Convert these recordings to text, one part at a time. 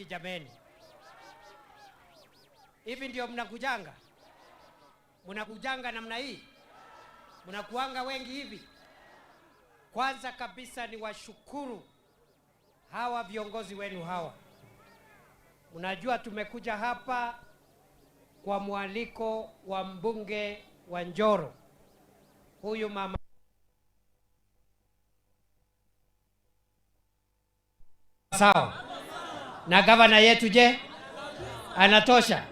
Jameni, hivi ndio mnakujanga? Mnakujanga namna hii? Mnakuanga wengi hivi? Kwanza kabisa ni washukuru hawa viongozi wenu hawa. Mnajua tumekuja hapa kwa mwaliko wa mbunge wa Njoro, huyu mama sawa, na gavana yetu. Je, anatosha?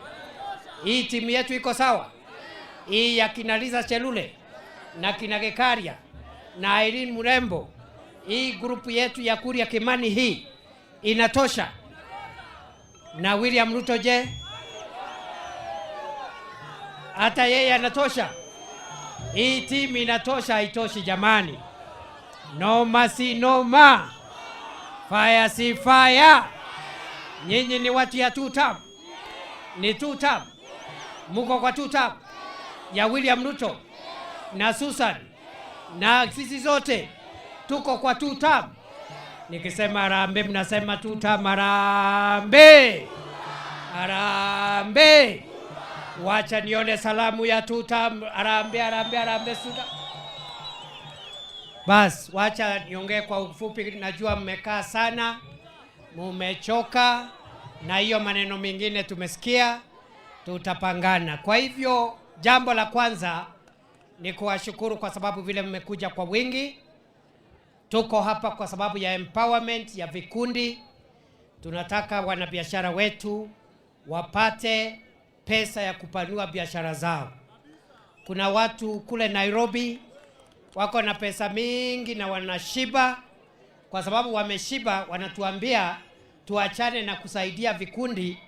Hii timu yetu iko sawa? Hii ya kina Liza Chelule na kina Gekaria na Irene Murembo, hii grupu yetu ya Kuria Kimani hii inatosha? Na William Ruto je, hata yeye anatosha? Hii timu inatosha? Haitoshi jamani? Noma si noma, fire si fire. Nyinyi ni watu ya two term, ni two term, muko kwa two term ya William Ruto na Susan na sisi zote tuko kwa two term. Nikisema harambee, mnasema two term. Harambee, harambee. Wacha nione salamu ya two term. Harambee, harambee, harambee, two term. Bas, wacha niongee kwa ufupi. Najua mmekaa sana, mumechoka na hiyo maneno mengine tumesikia, tutapangana. Kwa hivyo jambo la kwanza ni kuwashukuru kwa sababu vile mmekuja kwa wingi. Tuko hapa kwa sababu ya empowerment ya vikundi. Tunataka wanabiashara wetu wapate pesa ya kupanua biashara zao. Kuna watu kule Nairobi wako na pesa mingi na wanashiba. Kwa sababu wameshiba, wanatuambia tuachane na kusaidia vikundi,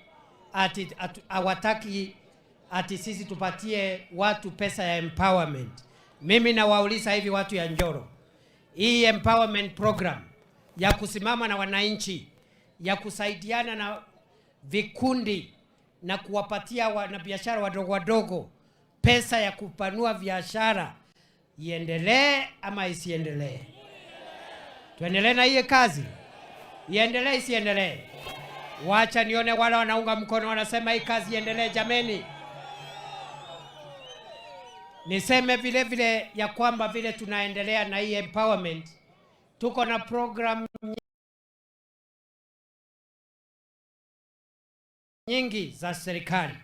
ati hawataki ati sisi tupatie watu pesa ya empowerment. Mimi nawauliza hivi watu ya Njoro, hii empowerment program ya kusimama na wananchi, ya kusaidiana na vikundi na kuwapatia wanabiashara wadogo wadogo pesa ya kupanua biashara iendelee ama isiendelee? Tuendelee na hiyo kazi, iendelee isiendelee? Wacha nione wale wanaunga mkono wanasema hii kazi iendelee. Jameni, niseme vile vile ya kwamba vile tunaendelea na hii empowerment, tuko na program nyingi za serikali.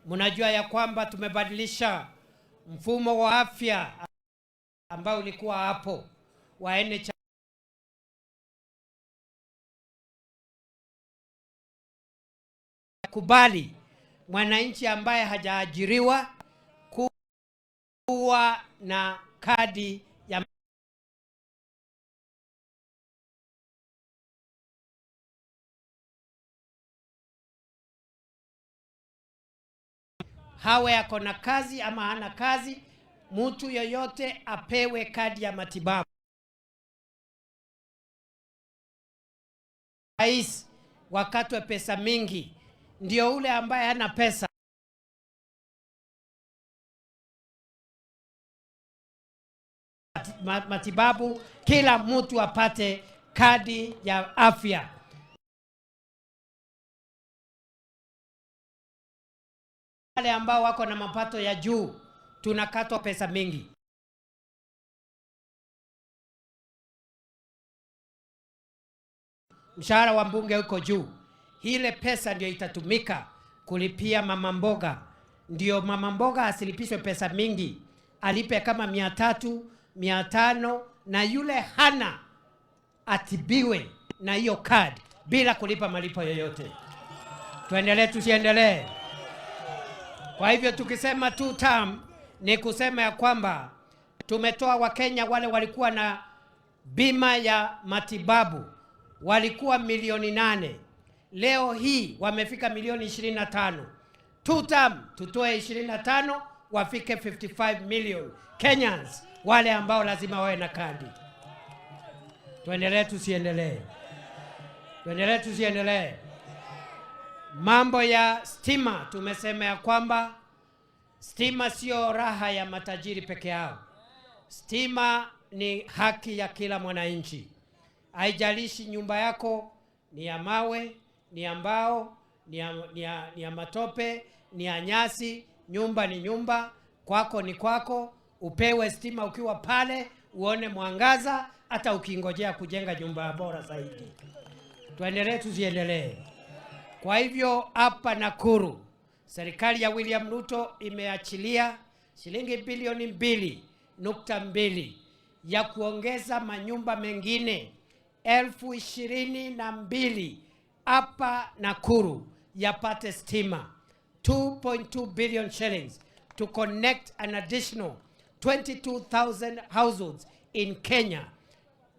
Mnajua ya kwamba tumebadilisha mfumo wa afya ambao ulikuwa hapo wa NHIF. Kubali mwananchi ambaye hajaajiriwa kuwa na kadi ya hawe ako na kazi ama hana kazi, mtu yoyote apewe kadi ya matibabu. Rais wakatwe pesa mingi, ndio ule ambaye hana pesa matibabu, kila mtu apate kadi ya afya. Wale ambao wako na mapato ya juu tunakatwa pesa mingi. Mshahara wa mbunge uko juu, ile pesa ndio itatumika kulipia mama mboga. Ndio mama mboga asilipishwe pesa mingi, alipe kama 300, 500, na yule hana atibiwe na hiyo kadi bila kulipa malipo yoyote. Tuendelee tusiendelee? Kwa hivyo tukisema two term ni kusema ya kwamba tumetoa Wakenya wale walikuwa na bima ya matibabu walikuwa milioni 8, leo hii wamefika milioni 25. Two term tutoe 25 wafike 55 million Kenyans wale ambao lazima wawe na kadi. Tuendelee tusiendelee? Tuendelee tusiendelee? Mambo ya stima, tumesema ya kwamba stima sio raha ya matajiri peke yao. Stima ni haki ya kila mwananchi. Haijalishi nyumba yako ni ya mawe, ni ya mbao, ni ya matope, ni ya nyasi, nyumba ni nyumba, kwako ni kwako. Upewe stima ukiwa pale, uone mwangaza, hata ukingojea kujenga nyumba bora zaidi. Tuendelee tusiendelee? Kwa hivyo hapa Nakuru, serikali ya William Ruto imeachilia shilingi bilioni 2.2 ya kuongeza manyumba mengine 22,000 hapa Nakuru yapate stima. 2.2 billion shillings to connect an additional 22,000 households in Kenya.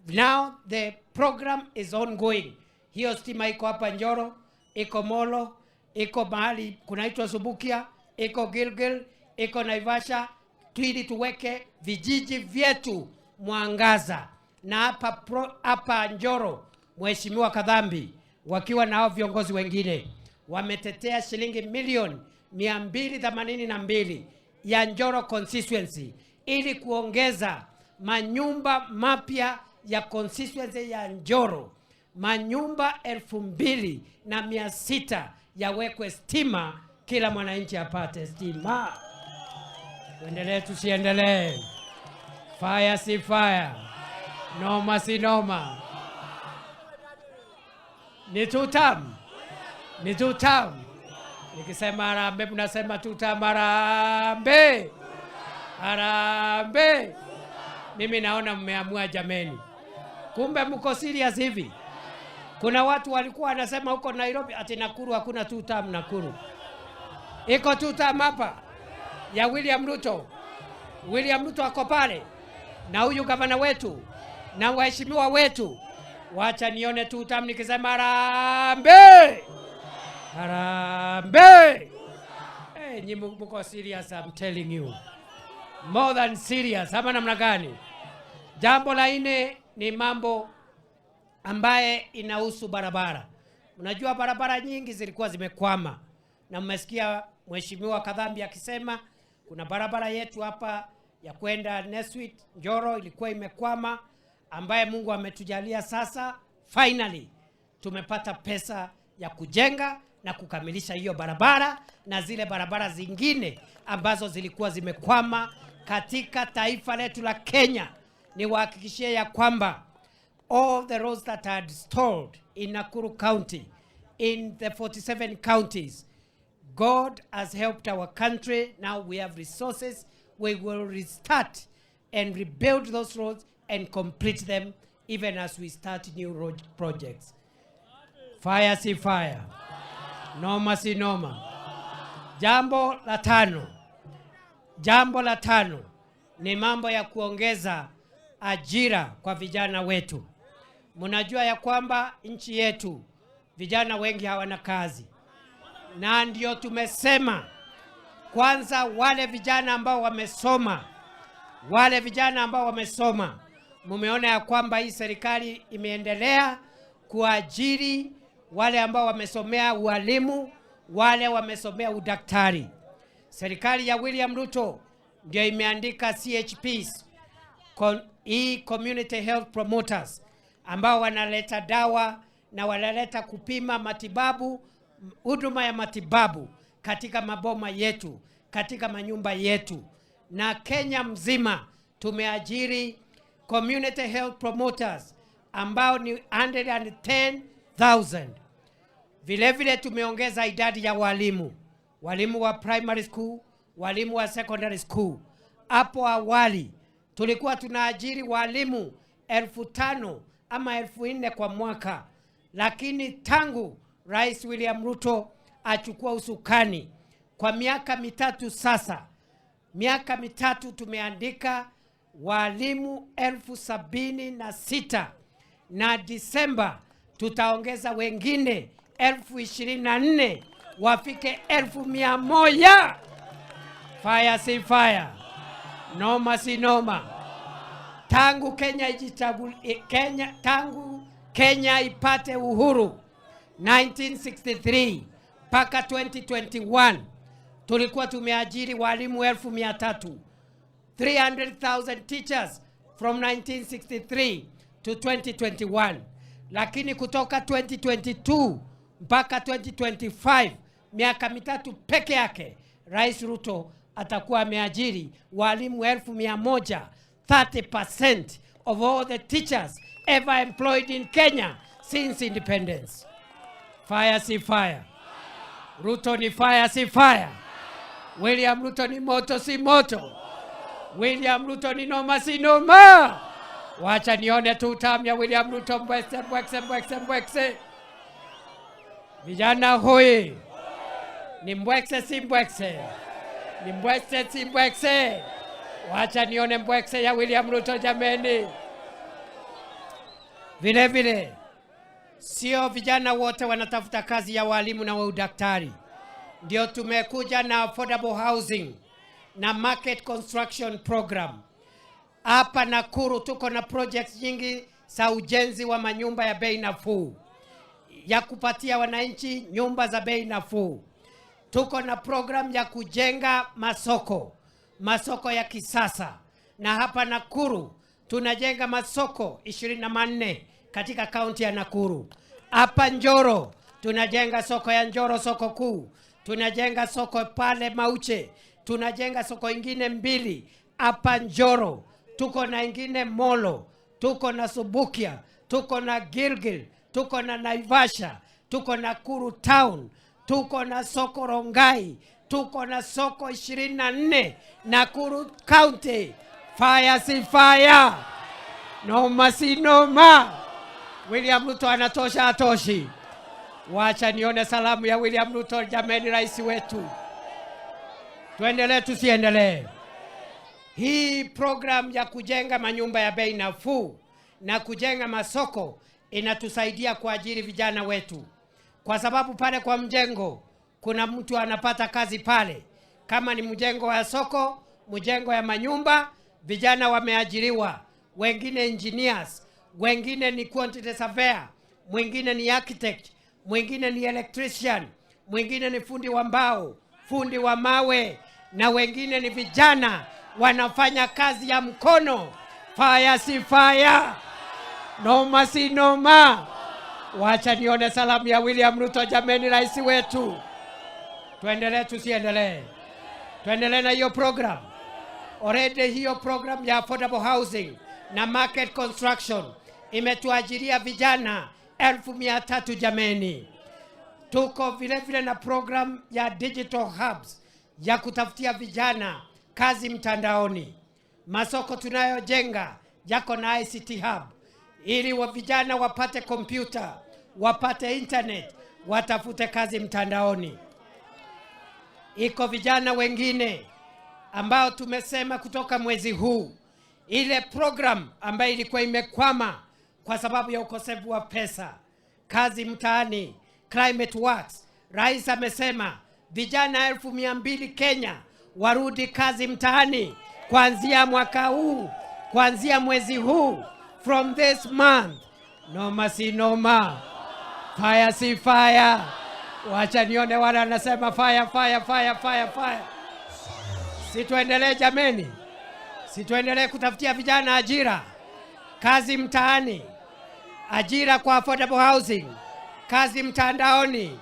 Now the program is ongoing. Hiyo stima iko hapa Njoro, iko Molo, iko mahali kunaitwa Subukia, iko Gilgil, iko Naivasha, ili tuweke vijiji vyetu mwangaza. Na hapa Njoro, Mheshimiwa Kathambi wakiwa na hao viongozi wengine wametetea shilingi milioni 282 ya Njoro constituency ili kuongeza manyumba mapya ya constituency ya Njoro, manyumba 2,600 yawekwe stima, kila mwananchi apate stima. Tuendelee tusiendelee? Fire si fire, noma si noma, ni tutam, ni tutam. Nikisema harambee, mnasema tutam. Harambee, harambee. Mimi naona mmeamua jameni, kumbe mko serious hivi. Kuna watu walikuwa wanasema huko Nairobi ati Nakuru hakuna tutam. Nakuru iko tutam hapa ya William Ruto. William Ruto ako pale na huyu gavana wetu na waheshimiwa wetu. Wacha nione tutam nikisema harambee, harambee. Hey, nyi mko serious, I'm telling you. More than serious, ama namna gani? Jambo la nne ni mambo ambaye inahusu barabara. Unajua barabara nyingi zilikuwa zimekwama, na mmesikia Mheshimiwa Kathambi akisema kuna barabara yetu hapa ya kwenda Nessuit Njoro ilikuwa imekwama, ambaye Mungu ametujalia sasa finally tumepata pesa ya kujenga na kukamilisha hiyo barabara na zile barabara zingine ambazo zilikuwa zimekwama katika taifa letu la Kenya. Niwahakikishie ya kwamba all the roads that had stalled in Nakuru County, in the 47 counties, God has helped our country. Now we have resources. We will restart and rebuild those roads and complete them even as we start new road projects. Fire si fire, noma si noma. Jambo la tano, jambo la tano ni mambo ya kuongeza ajira kwa vijana wetu. Mnajua ya kwamba nchi yetu vijana wengi hawana kazi, na ndio tumesema kwanza wale vijana ambao wamesoma, wale vijana ambao wamesoma, mumeona ya kwamba hii serikali imeendelea kuajiri wale ambao wamesomea ualimu, wale wamesomea udaktari. Serikali ya William Ruto ndio imeandika CHPs, hii community health promoters ambao wanaleta dawa na wanaleta kupima matibabu, huduma ya matibabu katika maboma yetu, katika manyumba yetu. Na Kenya mzima tumeajiri community health promoters ambao ni 110,000. Vile vile tumeongeza idadi ya walimu, walimu wa primary school, walimu wa secondary school. Hapo awali tulikuwa tunaajiri walimu 5,000 ama 4,000 kwa mwaka, lakini tangu Rais William Ruto achukua usukani kwa miaka 3 sasa, miaka 3 tumeandika walimu 76,000 na Disemba tutaongeza wengine 24,000 wafike 100,000. Fire si fire, noma si noma. Tangu Kenya ijichagu, Kenya, tangu Kenya ipate uhuru 1963 mpaka 2021 tulikuwa tumeajiri walimu 300,000. 300,000 teachers from 1963 to 2021, lakini kutoka 2022 mpaka 2025, miaka 3 peke yake, Rais Ruto atakuwa ameajiri walimu 100,000, 30% of all the teachers ever employed in Kenya since independence. Fire si fire? Ruto ni fire si fire? William Ruto ni moto si moto? William Ruto ni noma si noma? Wacha nione tu term ya William Ruto. Mbwekse, mbwekse, mbwekse, mbwekse. Vijana hoi! Ni mbwekse si mbwekse? Ni mbwekse si mbwekse? Wacha nione mbwekse ya William Ruto, jameni. Vile vile sio vijana wote wanatafuta kazi ya walimu na wa udaktari. Ndio tumekuja na affordable housing na market construction program. Hapa Nakuru tuko na projects nyingi za ujenzi wa manyumba ya bei nafuu, ya kupatia wananchi nyumba za bei nafuu. Tuko na program ya kujenga masoko, masoko ya kisasa, na hapa Nakuru tunajenga masoko 24 katika kaunti ya Nakuru. Hapa Njoro tunajenga soko ya Njoro, soko kuu, tunajenga soko pale Mauche, tunajenga soko ingine mbili hapa Njoro, tuko na ingine Molo, tuko na Subukia, tuko na Gilgil, tuko na Naivasha, tuko na Nakuru Town, tuko na soko Rongai, tuko na soko 24 Nakuru County. Fire si fire? Noma si noma? William Ruto anatosha atoshi? Wacha nione salamu ya William Ruto, jameni, rais wetu. Tuendelee tusiendelee? Hii program ya kujenga manyumba ya bei nafuu na kujenga masoko inatusaidia kuajiri vijana wetu, kwa sababu pale kwa mjengo kuna mtu anapata kazi pale, kama ni mjengo wa soko, mjengo ya manyumba, vijana wameajiriwa, wengine engineers, wengine ni quantity surveyor, mwingine ni architect, mwingine ni electrician, mwingine ni fundi wa mbao, fundi wa mawe, na wengine ni vijana wanafanya kazi ya mkono. Fire si fire? Noma si noma? Wacha nione salamu ya William Ruto, jameni, rais wetu. Tuendelee tusiendelee? Tuendelee na hiyo program. Already hiyo program ya affordable housing na market construction imetuajiria vijana 300,000, jameni. Tuko vile vile na program ya digital hubs ya kutafutia vijana kazi mtandaoni. Masoko tunayojenga yako na ICT hub ili wa vijana wapate kompyuta, wapate internet, watafute kazi mtandaoni. Iko vijana wengine ambao tumesema kutoka mwezi huu, ile program ambayo ilikuwa imekwama kwa sababu ya ukosefu wa pesa, Kazi Mtaani, Climate Works, Rais amesema vijana 200,000 Kenya warudi kazi mtaani kuanzia mwaka huu, kuanzia mwezi huu, from this month. Noma si noma? Fire si fire? Wacha nione wale wanasema fire, fire, fire, fire, fire. Si tuendelee, jameni? Si tuendelee kutafutia vijana ajira, kazi mtaani, ajira kwa affordable housing, kazi mtandaoni,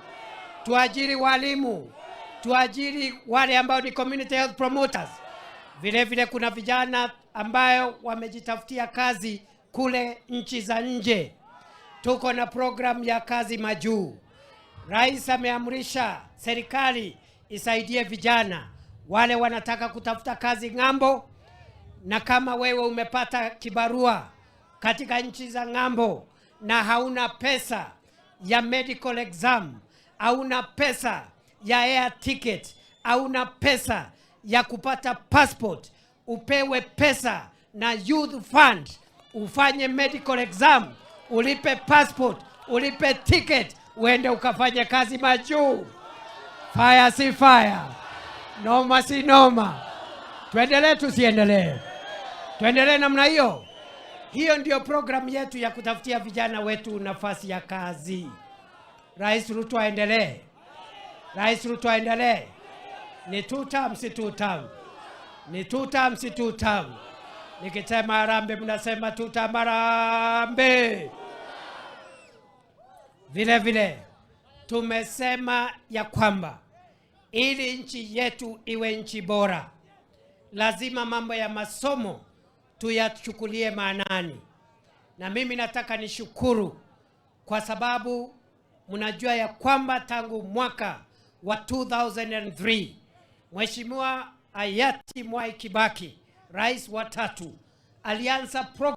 tuajiri walimu, tuajiri wale ambao ni community health promoters. Vile vile kuna vijana ambayo wamejitafutia kazi kule nchi za nje. Tuko na program ya kazi majuu. Rais ameamrisha serikali isaidie vijana wale wanataka kutafuta kazi ng'ambo, na kama wewe umepata kibarua katika nchi za ng'ambo na hauna pesa ya medical exam, hauna pesa ya air ticket, hauna pesa ya kupata passport, upewe pesa na Youth Fund, ufanye medical exam, ulipe passport, ulipe ticket, uende ukafanye kazi majuu. Fire si fire? Noma si noma? Tuendelee tusiendelee? Tuendelee namna hiyo. Hiyo ndio programu yetu ya kutafutia vijana wetu nafasi ya kazi. Rais Ruto aendelee. Rais Ruto aendelee. Ni two term, si two term? Ni tutam, si tutam? Nikisema harambee, mnasema tutam, harambee. Vile vile tumesema ya kwamba ili nchi yetu iwe nchi bora, lazima mambo ya masomo tuyachukulie maanani. Na mimi nataka nishukuru kwa sababu mnajua ya kwamba tangu mwaka wa 2003 Mheshimiwa hayati Mwai Kibaki, rais wa tatu, alianza program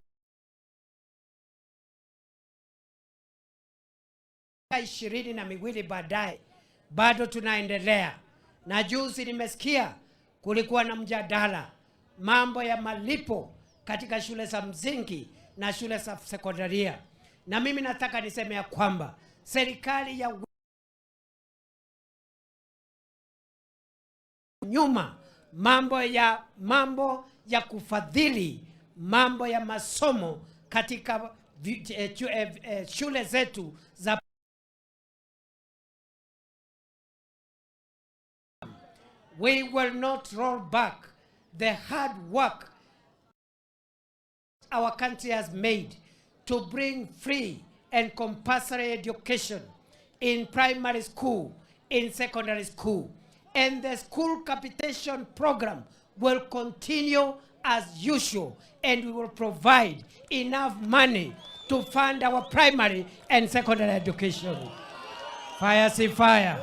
22 baadaye bado tunaendelea. Na juzi nimesikia kulikuwa na mjadala mambo ya malipo katika shule za msingi na shule za sekondaria, na mimi nataka niseme ya kwamba serikali ya nyuma mambo ya kufadhili mambo ya masomo katika shule zetu za. We will not roll back the hard work our country has made to bring free and compulsory education in primary school, in secondary school. And the school capitation program will continue as usual, and we will provide enough money to fund our primary and secondary education. Fire si fire,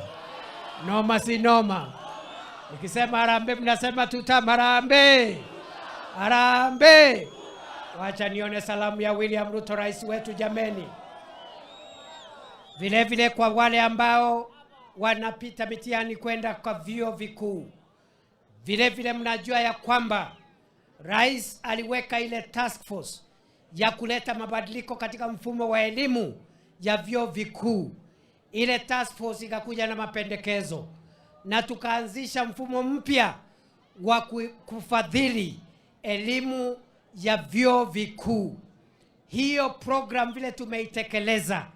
noma si noma. Nikisema harambee, mnasema tutam, harambee, harambee. Wacha nione salamu ya William Ruto, rais wetu, jameni. Vile vile kwa wale ambao wanapita mitihani kwenda kwa vyuo vikuu, vile vile mnajua ya kwamba rais aliweka ile task force ya kuleta mabadiliko katika mfumo wa elimu ya vyuo vikuu. Ile task force ikakuja na mapendekezo na tukaanzisha mfumo mpya wa kufadhili elimu ya vyuo vikuu. Hiyo program vile tumeitekeleza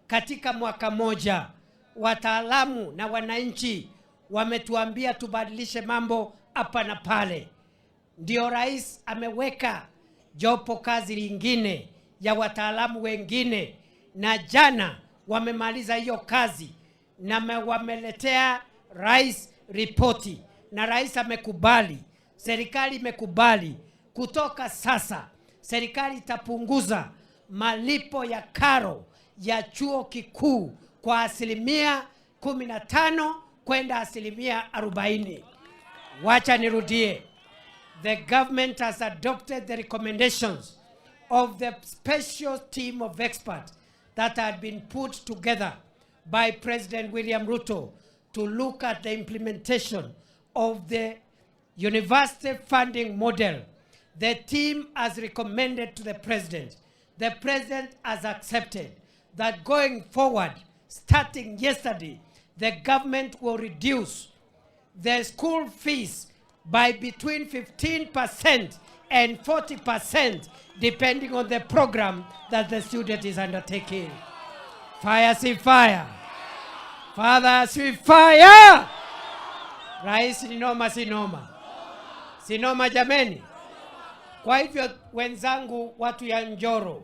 katika mwaka moja, wataalamu na wananchi wametuambia tubadilishe mambo hapa na pale. Ndio rais ameweka jopo kazi lingine ya wataalamu wengine, na jana wamemaliza hiyo kazi na wameletea rais ripoti, na rais amekubali, serikali imekubali. Kutoka sasa serikali itapunguza malipo ya karo ya chuo kikuu kwa 15% kwenda 40%. Wacha nirudie. The government has adopted the recommendations of the special team of experts that had been put together by President William Ruto to look at the implementation of the university funding model. The team has recommended to the president. The president has accepted that going forward, starting yesterday, the government will reduce the school fees by between 15% and 40%, depending on the program that the student is undertaking. Fire si fire. Father si fire. Rais ni noma, si noma? Si noma jameni? Kwa hivyo wenzangu, watu ya Njoro,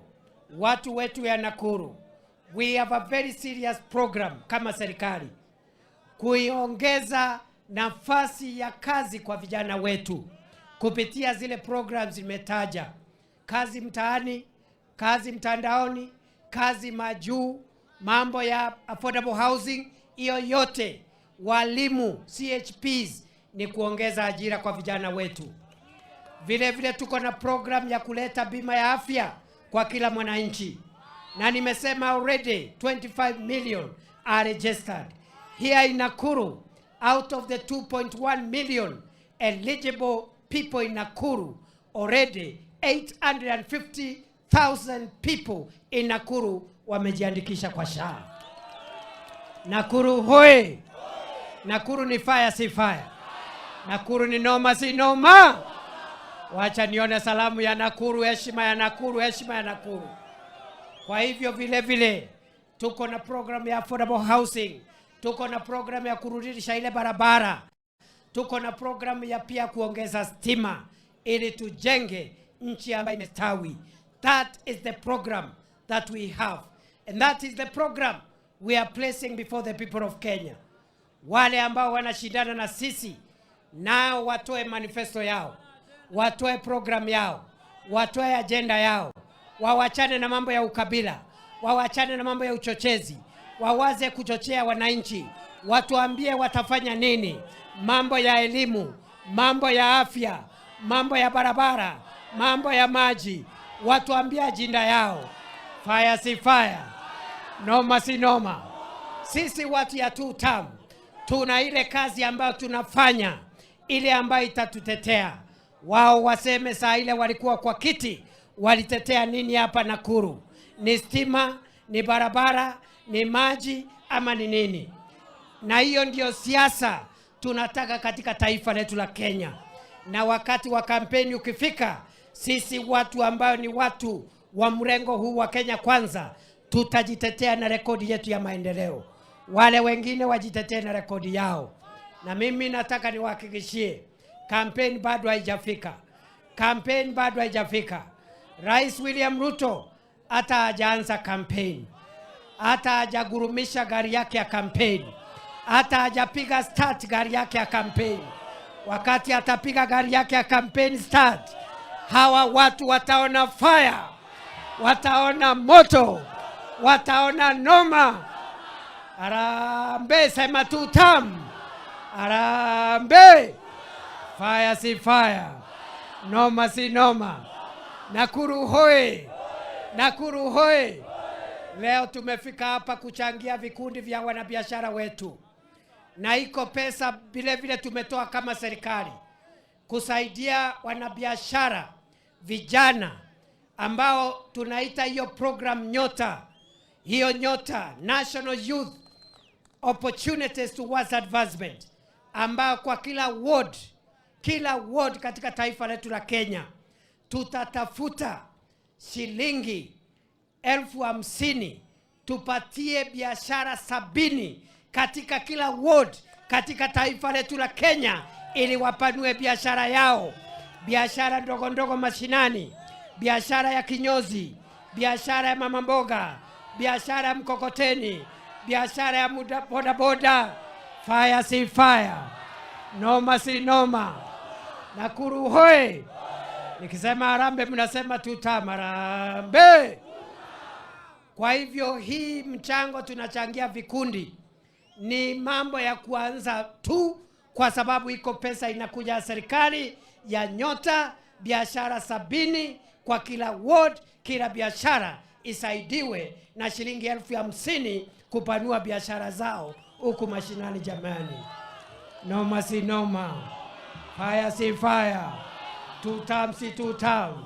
watu wetu ya Nakuru, we have a very serious program kama serikali kuiongeza nafasi ya kazi kwa vijana wetu kupitia zile programs nimetaja: kazi mtaani, kazi mtandaoni, kazi majuu, mambo ya affordable housing, hiyo yote, walimu, CHPs, ni kuongeza ajira kwa vijana wetu. Vile vile tuko na program ya kuleta bima ya afya kwa kila mwananchi, na nimesema already 25 million are registered here in Nakuru. Out of the 2.1 million eligible people in Nakuru, already 850,000 people in Nakuru wamejiandikisha kwa SHA. Nakuru hoi! Nakuru ni fire, si fire? Nakuru ni noma, si noma? Wacha nione salamu ya Nakuru, heshima ya Nakuru, heshima ya Nakuru. Kwa hivyo vile vile tuko na program ya affordable housing, tuko na program ya kurudisha ile barabara. Tuko na programu ya pia kuongeza stima ili tujenge nchi ambayo imestawi. That is the program that we have and that is the program we are placing before the people of Kenya. Wale ambao wanashindana na sisi nao watoe manifesto yao, watoe program yao, watoe agenda yao, wawachane na mambo ya ukabila, wawachane na mambo ya uchochezi, wawache kuchochea wananchi, watuambie watafanya nini, mambo ya elimu, mambo ya afya, mambo ya barabara, mambo ya maji, watuambie ajenda yao. Fire si fire, noma si noma. Sisi watu ya two term tuna ile kazi ambayo tunafanya, ile ambayo itatutetea. Wao waseme saa ile walikuwa kwa kiti walitetea nini hapa Nakuru? Ni stima, ni barabara, ni maji ama ni nini? Na hiyo ndio siasa tunataka katika taifa letu la Kenya. Na wakati wa kampeni ukifika, sisi watu ambao ni watu wa mrengo huu wa Kenya Kwanza tutajitetea na rekodi yetu ya maendeleo, wale wengine wajitetee na rekodi yao. Na mimi nataka niwahakikishie, kampeni bado haijafika, kampeni bado haijafika. Rais William Ruto hata hajaanza kampeni, hata hajagurumisha gari yake ya kampeni, hata hajapiga start gari yake ya kampeni. Wakati atapiga gari yake ya kampeni start, hawa watu wataona fire, wataona moto, wataona noma. Harambee, sema tu tam. Harambee! Fire si fire, noma si noma. Nakuru hoye! Nakuru hoye! Leo tumefika hapa kuchangia vikundi vya wanabiashara wetu, na iko pesa vile vile tumetoa kama serikali kusaidia wanabiashara vijana ambao tunaita hiyo program Nyota, hiyo Nyota, National Youth Opportunities Towards Advancement, ambao kwa kila ward, kila ward katika taifa letu la Kenya tutatafuta shilingi 50,000 tupatie biashara 70 katika kila ward katika taifa letu la Kenya ili wapanue biashara yao, biashara ndogo ndogo mashinani, biashara ya kinyozi, biashara ya mama mboga, biashara ya mkokoteni, biashara ya muda boda boda. Fire si fire, noma si noma. Nakuru hoye! Nikisema harambee, mnasema tutam. Harambee! Kwa hivyo hii mchango tunachangia vikundi ni mambo ya kuanza tu, kwa sababu iko pesa inakuja ya serikali ya Nyota, biashara 70 kwa kila ward, kila biashara isaidiwe na shilingi 50,000 kupanua biashara zao huku mashinani. Jamani, noma si noma, fire si fire, two term si two term.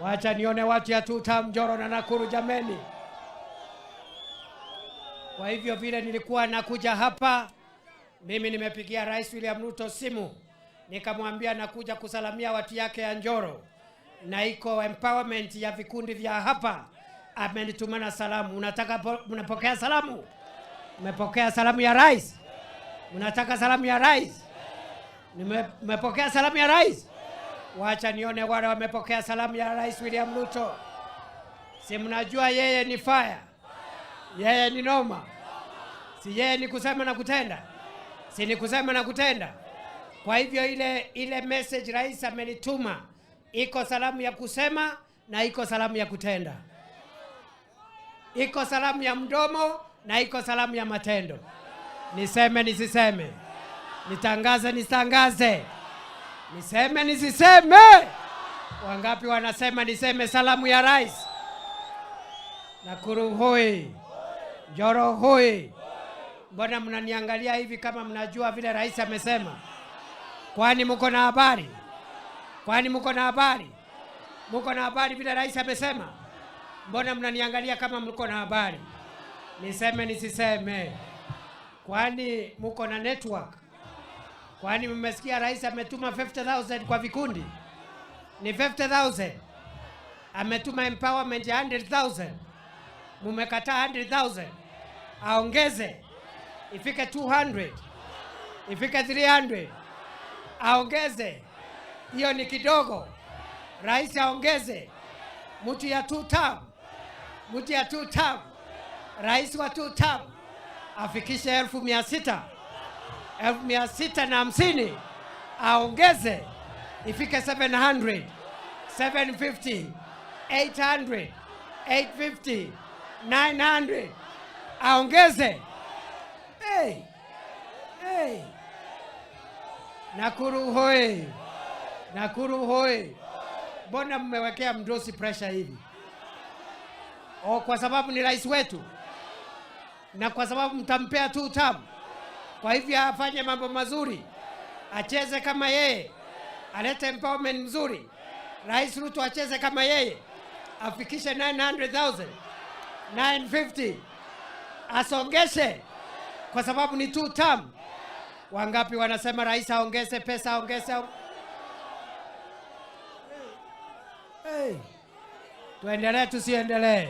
Wacha nione watu ya two term Njoro na Nakuru, jameni. Kwa hivyo vile nilikuwa nakuja hapa, mimi nimepigia Rais William Ruto simu nikamwambia nakuja kusalamia watu yake ya Njoro na iko empowerment ya vikundi vya hapa. Amenitumana salamu. Unataka mnapokea salamu? Mmepokea salamu ya rais? Mnataka salamu ya rais? Nimepokea salamu ya rais? Wacha nione wale wamepokea salamu ya Rais William Ruto. Si mnajua yeye ni fire, yeye ni noma, si yeye ni kusema na kutenda, si ni kusema na kutenda? Kwa hivyo ile ile message rais amenituma, iko salamu ya kusema na iko salamu ya kutenda, iko salamu ya mdomo na iko salamu ya matendo. Niseme nisiseme? Nitangaze nitangaze? Niseme nisiseme? Wangapi wanasema niseme salamu ya rais? Nakuru hoi! Njoro hoi! Mbona mnaniangalia hivi kama mnajua vile rais amesema? Kwani mko na habari? Kwani mko na habari? Mko na habari vile rais amesema? Mbona mnaniangalia kama mko na habari? Niseme nisiseme? Kwani mko na network? Kwani mmesikia rais ametuma 50,000 kwa vikundi? Ni 50,000. Ametuma empowerment ya 100,000. Mumekataa 100,000. Aongeze ifike 200, ifike 300. Aongeze. Hiyo ni kidogo. Rais aongeze. Mtu ya two term, mtu ya two term, rais wa two term afikishe 600,000, 650,000, aongeze ifike 700, 750, 800, 850, 900, aongeze. Hey, hey. Nakuru hoi! Nakuru hoi! Mbona mmewekea mdosi pressure hivi? Oh, kwa sababu ni rais wetu na kwa sababu mtampea tu term. Kwa hivyo afanye mambo mazuri, acheze kama yeye, alete empowerment mzuri. Rais Ruto acheze kama yeye, afikishe 900,000, 950, asongeshe kwa sababu ni two term. Wangapi wanasema rais aongeze pesa, aongeze? Hey. Tuendelee tusiendelee?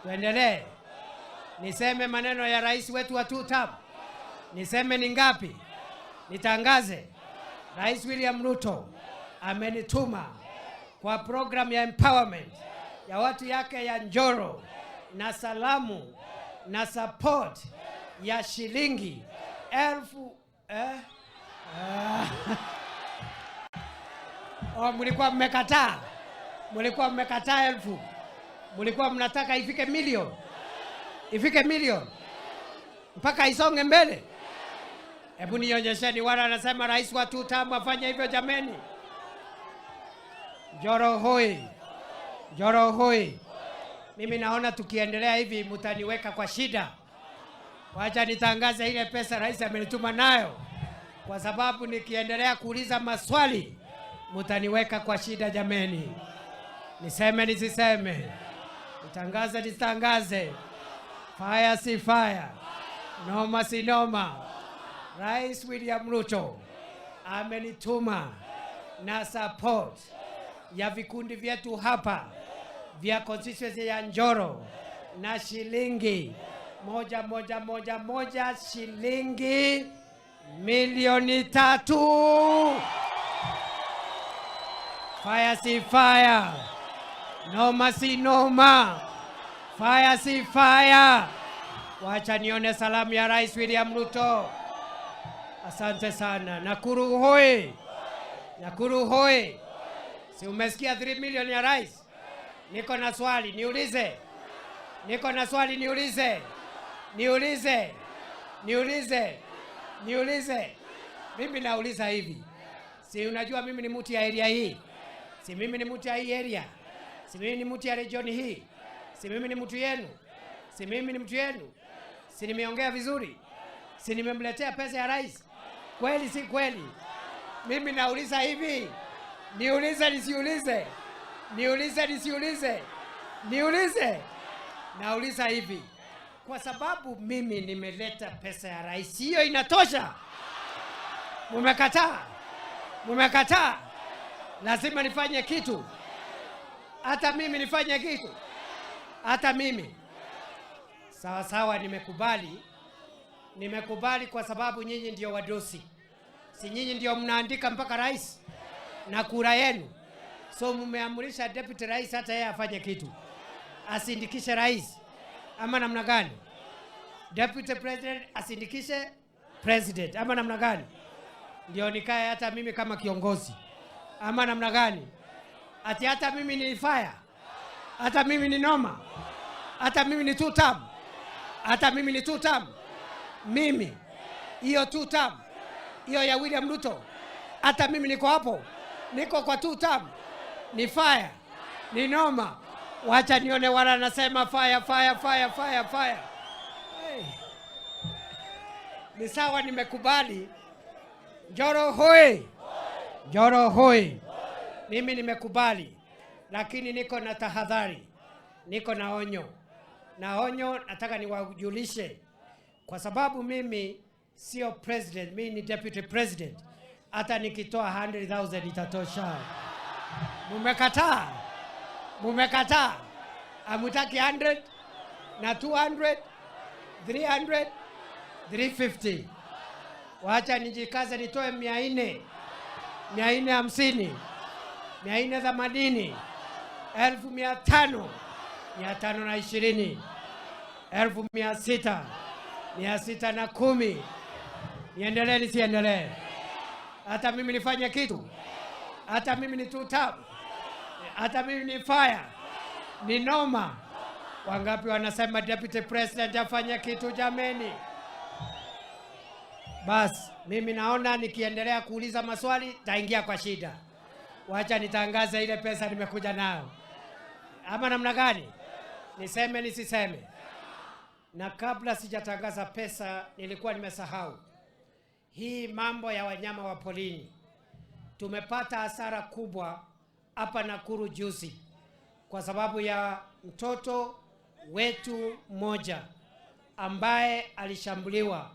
Tuendelee. Niseme maneno ya rais wetu wa two term? Niseme ni ngapi? Nitangaze. Rais William Ruto amenituma kwa program ya empowerment ya watu yake ya Njoro na salamu na support ya shilingi elfu eh? Ah. Oh, mlikuwa mmekataa, mlikuwa mmekataa elfu, mlikuwa mnataka ifike milioni, ifike milioni mpaka isonge mbele. Hebu nionyesheni wale anasema rais wa two term afanye hivyo jameni. Njoro hoi! Njoro hoi! Mimi naona tukiendelea hivi mtaniweka kwa shida. Wacha nitangaze ile pesa rais amenituma nayo, kwa sababu nikiendelea kuuliza maswali mtaniweka kwa shida jameni. Niseme nisiseme? Nitangaze nitangaze? Fire si fire, noma si noma. Rais William Ruto amenituma na support ya vikundi vyetu hapa vya constituency ya Njoro na shilingi 1,111, shilingi 3,000,000. Fire si fire, noma si noma, fire si fire. Wacha nione salamu ya Rais William Ruto. Asante sana. Nakuru hoi! Nakuru hoi! Si umesikia 3 million ya rais? Niko na swali niulize. Niko na swali niulize. Niulize. Niulize. Niulize. Mimi nauliza hivi. Si unajua mimi ni mtu ya area hii? Si mimi ni mtu ya hii area? Si mimi ni mtu ya region hii? Si mimi ni mtu yenu? Si mimi ni mtu yenu? Si nimeongea vizuri? Si nimemletea pesa ya rais? Kweli si kweli? Mimi nauliza hivi. Niulize nisiulize? Niulize nisiulize? Niulize? Nauliza hivi. Kwa sababu mimi nimeleta pesa ya rais, hiyo inatosha? Mumekataa? Mumekataa? Lazima nifanye kitu. Hata mimi nifanye kitu. Hata mimi. Sawa sawa, nimekubali. Nimekubali kwa sababu nyinyi ndio wadosi. Si nyinyi ndio mnaandika mpaka rais na kura yenu. So mmeamrisha deputy rais hata yeye afanye kitu. Asindikishe rais ama namna gani? Deputy president asindikishe president ama namna gani? Ndio nikae hata mimi kama kiongozi ama namna gani? Ati hata mimi ni fire, hata mimi ni noma, hata mimi ni two term, hata mimi ni two term. Mimi hiyo two term hiyo ya William Ruto, hata mimi niko hapo, niko kwa two term, ni fire, ni noma. Wacha nione wala nasema fire, fire, fire, fire, fire. Hey. Ni sawa, nimekubali. Njoro hoi! Njoro hoi! Mimi nimekubali, lakini niko na tahadhari, niko na onyo, na onyo nataka niwajulishe, kwa sababu mimi sio president, mimi ni deputy president. Hata nikitoa 100,000 itatosha. Mumekataa, mumekataa, hamutaki 100 na 200, 300, 350. Wacha nijikaze nitoe 400. 450, 480, 500,000, 520, 600,000, 610. Niendelee nisiendelee? Hata mimi nifanye kitu? Hata mimi ni two term? Hata mimi ni fire? Ni noma? Wangapi wanasema Deputy President afanye kitu jameni? Bas, mimi naona nikiendelea kuuliza maswali taingia kwa shida. Wacha nitangaze ile pesa nimekuja nayo. Ama namna gani? Niseme nisiseme? Na kabla sijatangaza pesa nilikuwa nimesahau. Hii mambo ya wanyama wa porini. Tumepata hasara kubwa hapa Nakuru juzi kwa sababu ya mtoto wetu mmoja ambaye alishambuliwa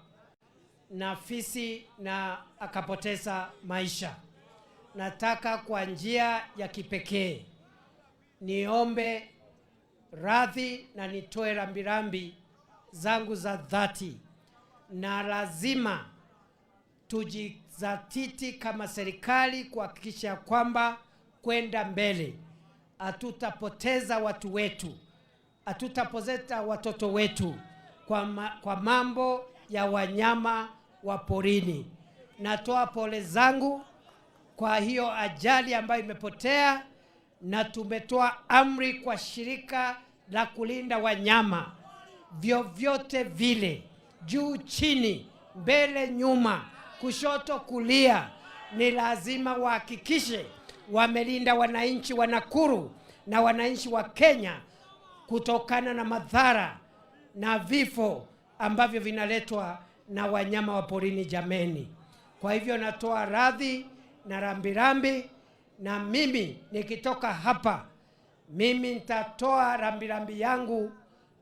na fisi na akapoteza maisha. Nataka kwa njia ya kipekee niombe radhi na nitoe rambirambi zangu za dhati, na lazima tujizatiti kama serikali kuhakikisha kwamba kwenda mbele hatutapoteza watu wetu, hatutapoteza watoto wetu kwa mambo ya wanyama wa porini. Natoa pole zangu kwa hiyo ajali ambayo imepotea, na tumetoa amri kwa shirika la kulinda wanyama vyovyote vile, juu chini, mbele nyuma, kushoto kulia, ni lazima wahakikishe wamelinda wananchi wa Nakuru na wananchi wa Kenya kutokana na madhara na vifo ambavyo vinaletwa na wanyama wa porini jameni. Kwa hivyo natoa radhi na rambirambi, na mimi nikitoka hapa mimi nitatoa rambirambi yangu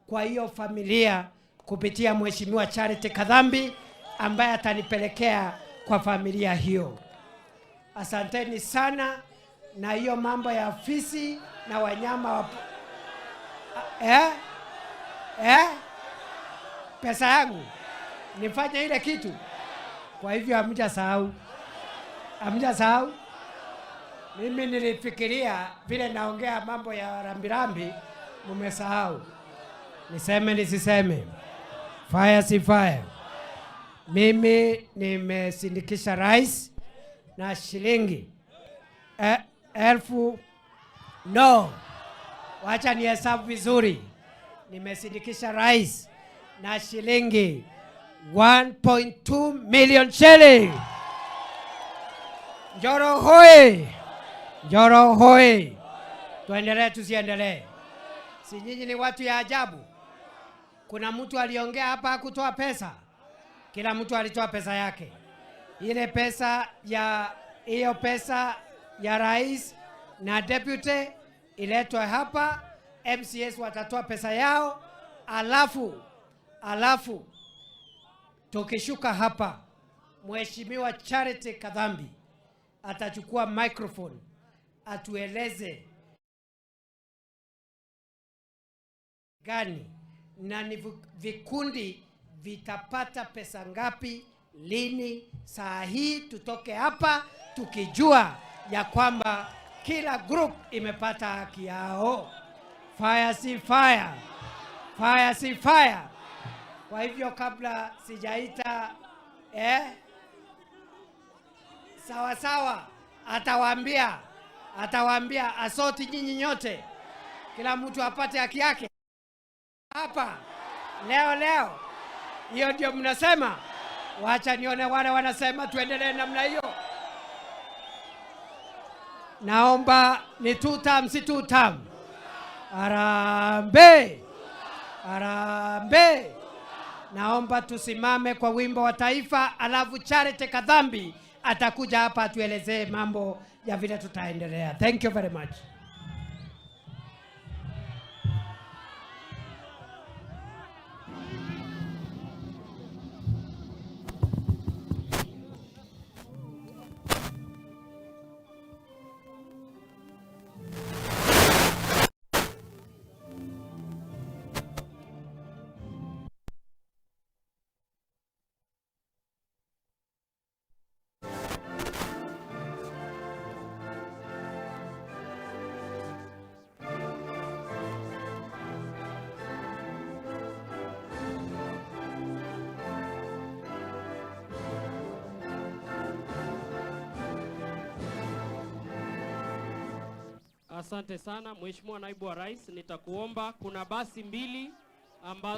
kwa hiyo familia kupitia Mheshimiwa Charity Kadhambi ambaye atanipelekea kwa familia hiyo. Asanteni sana. Na hiyo mambo ya fisi na wanyama wa pesa yangu nifanye ile kitu. Kwa hivyo hamjasahau, hamjasahau. Mimi nilifikiria vile naongea mambo ya rambirambi mmesahau. Niseme nisiseme? Fire si fire. Mimi nimesindikisha rais na shilingi elfu, no, wacha nihesabu vizuri. Nimesindikisha rais na shilingi 1.2 million shilling. Njoro hoi! Njoro hoi! Tuendelee tusiendelee? Si nyinyi ni watu ya ajabu. Kuna mtu aliongea hapa hakutoa pesa. Kila mtu alitoa pesa yake. Ile pesa ya hiyo pesa ya rais na deputy iletwe hapa, MCS watatoa pesa yao, alafu tukishuka hapa Mheshimiwa Charity Kadhambi atachukua microphone atueleze gani na ni vikundi vitapata pesa ngapi lini. Saa hii tutoke hapa tukijua ya kwamba kila group imepata haki yao. Fire si fire, fire si fire. Kwa hivyo kabla sijaita sawa sawa, atawaambia asoti nyinyi nyote, kila mtu apate haki yake hapa leo leo. Hiyo ndio mnasema. Wacha nione wale wanasema tuendelee namna hiyo. Naomba ni two term, si two term. Harambee, harambee. Naomba tusimame kwa wimbo wa taifa, alafu Charity Kadhambi atakuja hapa atuelezee mambo ya vile tutaendelea. Thank you very much. Asante sana Mheshimiwa Naibu wa Rais, nitakuomba kuna basi mbili ambazo